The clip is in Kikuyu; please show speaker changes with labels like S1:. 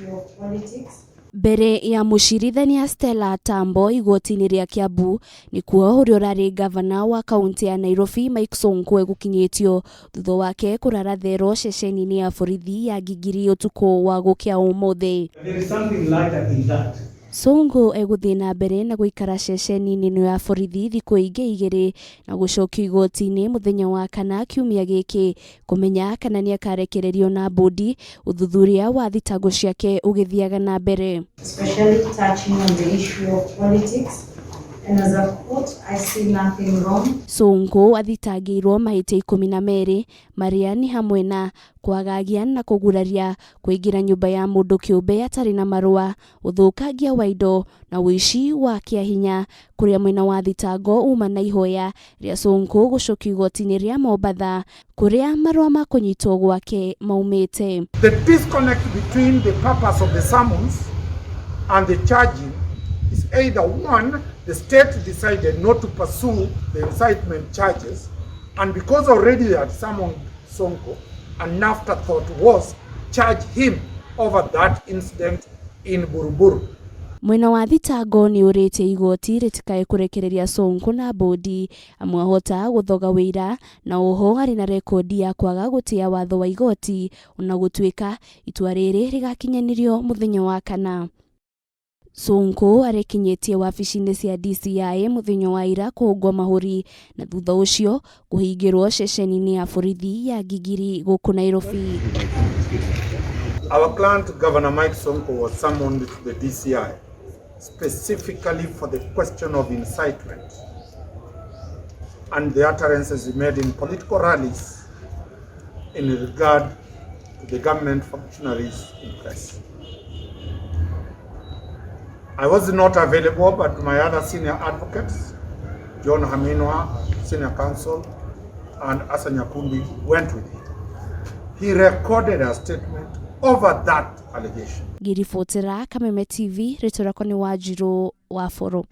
S1: issue of politics.
S2: Mbere ya mũcirithania Stella Tambo igoti-inĩ rĩa Kiambu nĩkuo ũrĩa ũrarĩ ngavana wa kaũntĩ ya Nairobi Mike Sonko egũkinyĩtio thutha wake kũrara thero ceceni-inĩ ya borithi ya Gigiri ũtukũ wa gũkĩa ũmũthĩ.
S3: There is something lighter in that.
S2: Sonko egũthiĩ na mbere na gũikara ceceni-inĩ ĩno ya borithi thikũ ingĩ igĩrĩ na gũcokio igoti-inĩ mũthenya wa kana kiumia gĩkĩ kũmenya kana nĩakarekererio na mbũndi ũthuthuria wa thitango ciake ũgĩthiaga na mbere.
S1: Especially touching on the issue of politics. And as a court, I see nothing wrong.
S2: Sonko athitangĩirwo mahĩtia 12 marĩa nĩ hamwe na kwagagia na kũguraria, kũingĩra nyũmba ya mũndũ kĩũmbe atarĩ na marũa, ũthũkangia wa indo na ũici wa kĩahinya kũrĩa mwena wa thitango uma na ihoya rĩa Sonko gũcokio igoti-inĩ rĩa Mombatha kũrĩa marũa ma kũnyitwo gwake maumĩte.
S4: The disconnect between the purpose of the summons and the charging is either one, the state decided not to pursue the incitement charges, and because already they had summoned Sonko, an afterthought was charge him over that incident in Buruburu.
S2: Mwena wa thitango nĩ ũrĩtie igoti rĩtikae kũrekereria Sonko na mbũndi amu ahota gũthoga wĩira na oho arĩ na rekondi ya kwaga gũtĩa watho wa igoti ona gũtuĩka itua rĩrĩ rĩgakinyanĩrio mũthenya wa kana. Sonko arekinyĩtie wabici-inĩ cia DCI mũthenya wa ira kũhũngwo mahũri na thutha ũcio kũhingĩrwo ceceni-inĩ ya borithi ya Gigiri gũkũ Nairobi.
S4: Our client, Governor Mike Sonko, was summoned to the DCI specifically for the question of incitement and the utterances he made in political rallies in regard to the government functionaries in press. I was not available, but my other senior advocates, John Khaminwa, senior counsel, and Asa Nyakundi went with him. He recorded a statement over that allegation.
S2: Ngĩribotera Kameme TV, rĩtwa rĩakwa nĩ Wanjirũ wa Boro.